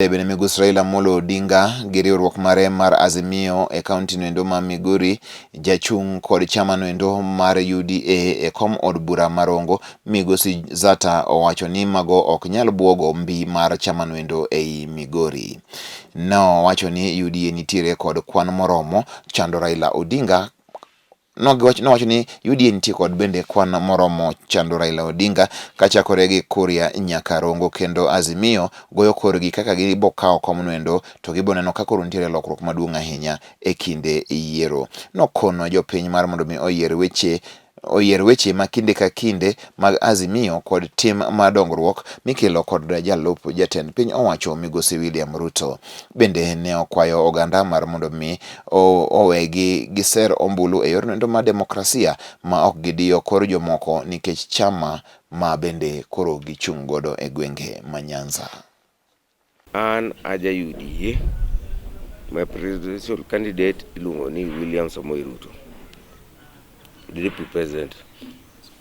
Bende migosi Raila Amolo Odinga gi riwruok mare mar Azimio e kaunti noendo ma Migori, jachung' kod chama noendo mar UDA e kom od bura ma Rongo, migosi Zata owacho ni mago ok nyal buogo mbi mar chama noendo ei Migori. Nowacho ni UDA nitiere kod kwan moromo chando Raila Odinga. Nowacho ni UDA nitie kod bende kwan moromo chando Raila Odinga kachakore gi Kuria nyaka Rongo, kendo Azimio goyo korgi kaka gibo kawo komno to gibo neno ka koro nitiere lokruok maduong' ahinya e kinde yiero. Nokono jopiny mar mondo mi oyier weche ma kinde ka kinde mag Azimio kod tim mar dongruok mikelo kod jalup jatend piny owacho migosi William Ruto. Bende ne okwayo oganda mar mondo mi owegi giser ombulu e yorno mar demokrasia ma ok gidiyo kor jomoko nikech chama ma bende koro gichung' godo e gwenge ma Nyanza. An aja UDA, my presidential candidate iluongo ni William Samoei Ruto, the deputy president.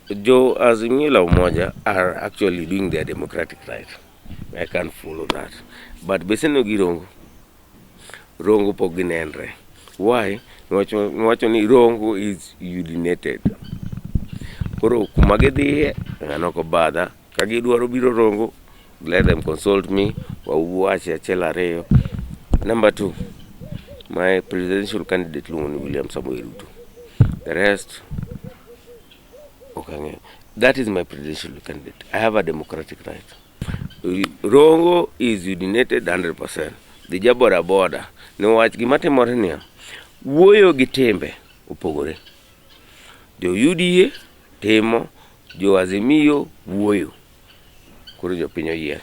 Jo Azimio la Umoja are actually doing their democratic right. I can't follow that. But Beseno gi Rongo, Rongo pok ginenre. Why? Niwacho ni Rongo is unionated. Koro kuma gidhiye, ng'ano ok obadha. Ka gidwaro biro Rongo, let them consult me, wawach achiel ariyo. Number two, my presidential candidate iluongo ni William Samoei Ruto. The rest, ok ang'eyo. That is my presidential candidate. I have a democratic right. Rongo is unionated 100%. Dhi ja boda boda. Niwach gima timore niya, wuoyo gi timbe opogore. Jo UDA timo, jo Azimio wuoyo. Koro jopiny oyier.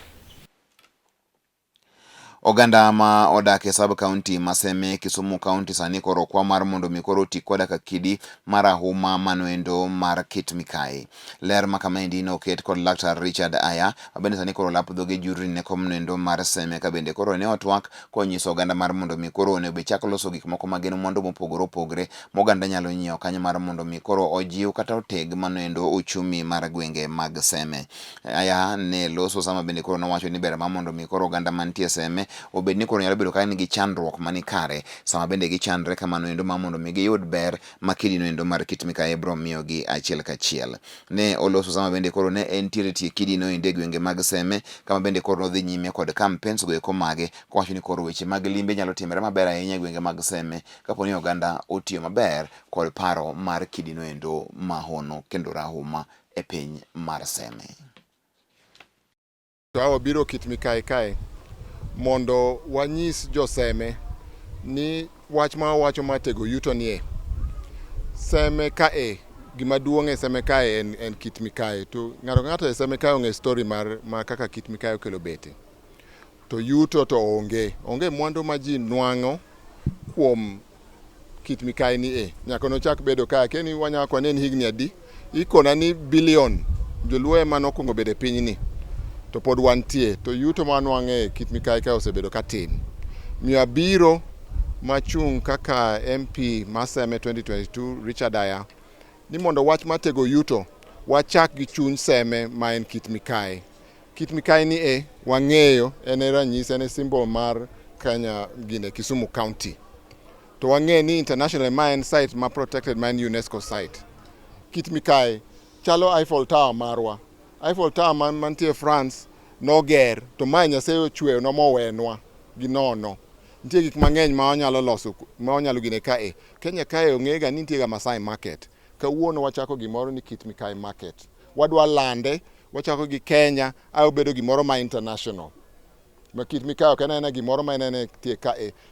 Oganda ma odak e sub county ma Seme, Kisumu County sani koro kwa mar mondo mi koro oti koda ka kidi marahuma manoendo mar Kit Mikayi. Ler ma kamaendi noket kod Laktar Richard Aya mabende sani koro lap dhoge jurni ne kom noendo mar Seme, ka bende koro ne otwak konyiso oganda mar mondo mi koro onego bed chak loso gik moko magin mwandu mopogore opogore moganda nyalo nyiewo kanyo mar mondo mi koro ojiw kata oteg manoendo uchumi mar gwenge mag Seme. Aya ne loso sama bende koro nowacho ni ber ma mondo mi koro oganda mantie Seme obed ni koro nyalo bedo ka nigi chandruok mani kare sama bende gichandre kamano endo ma mondo mi giyud ber ma kidi no endo mar Kit Mikayi biro miyogi achiel kachiel. Ne oloso sama bende koro ne entiere tie kidi no endo e gwenge mag Seme kama bende koro nodhi nyime kod campaigns go eko mage kowacho ni koro weche mag limbe nyalo timore maber ahinya e gwenge mag Seme kapo ni oganda otiyo maber kod paro mar kidi no endo mahono kendo rahuma e piny mar Seme. To wabiro Kit Mikayi kae mondo wanyis joseme ni wach ma wawacho mar tego yuto nie Seme kae, gima duong' e Seme kae en Kit Mikayi. To ng'ato ka ng'ato e Seme kae ong'e story mar kaka Kit Mikayi okelo bete. To yuto to onge, onge mwandu ma ji nwang'o kuom Kit Mikayi ni e nyaka nochak bedo kae. Akia ni wanyalo kwane en higni adi, ikona ni billion joluo ema nokwongo bedo e pinyni to pod wantie to yuto ma wanwang'o e Kit Mikayi kae osebedo ka tin. Miyo abiro machung' kaka MP ma Seme 2022 Richard Aya ni mondo wach mar tego yuto wachak gi chuny Seme ma en Kit Mikayi. Kit Mikayi ni e wang'eyo en e ranyisi, en e symbol mar Kenya gine Kisumu County. To wang'eyo ni internationally ma en site ma protected, ma en UNESCO site. Kit Mikayi chalo Eiffel Tower marwa. Eiffel Tower man mantie France noger to mae Nyasaye ochweyo mowenwa gi nono. Nitie gik mang'eny ma wanyalo loso ma wanyalo gine kae. Kenya kae ong'e ga ni nitie ga Masai Market. Kawuono wachako gimoro ni Kit Mikayi Market. Wadwa lande, wachako gi Kenya, ae obedo gimoro ma international. Ma Kit Mikayi ok en aena gimoro ma en tie kae.